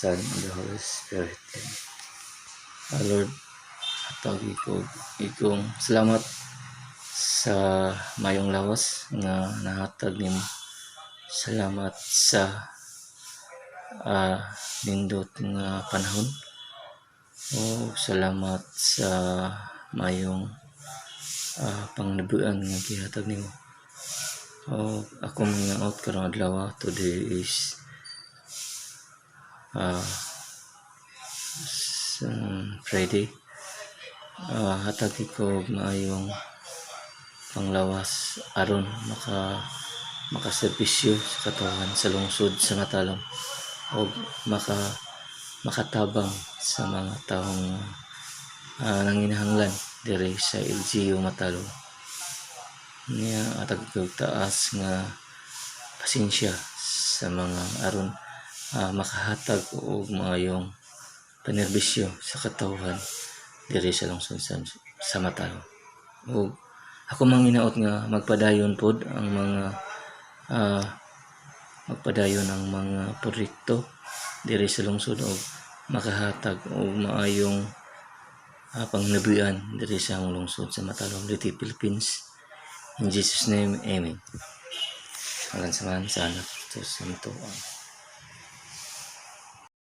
Son, and the Holy Spirit. Amen. Lord, hatagi ko ikong salamat sa mayong lawas nga nahatag nimo. Salamat sa nindot nga panahon. O salamat sa mayong panglabuan nga gihatag nimo. O ako mga karong adlaw, today is Friday. Hatag ko og maayong panglawas aron makaserbisyo sa katawhan sa lungsod sa Matalom og makatabang sa mga taong nanginahanglan diri sa LGU Matalom. Niya hatag ko og taas nga pasensya sa mga aron makahatag og maayong panerbisyo sa katawhan diri sa lungsod sa Matalom. Ug ako manginaot nga magpadayon pod ang mga magpadayon ang mga proyekto diri sa lungsod og makahatag og maayong panglabuan diri sa among lungsod sa Matalom, Leyte, Philippines. In Jesus' name, Amen. Ngalan sa Amahan, sa Anak, sa Santo.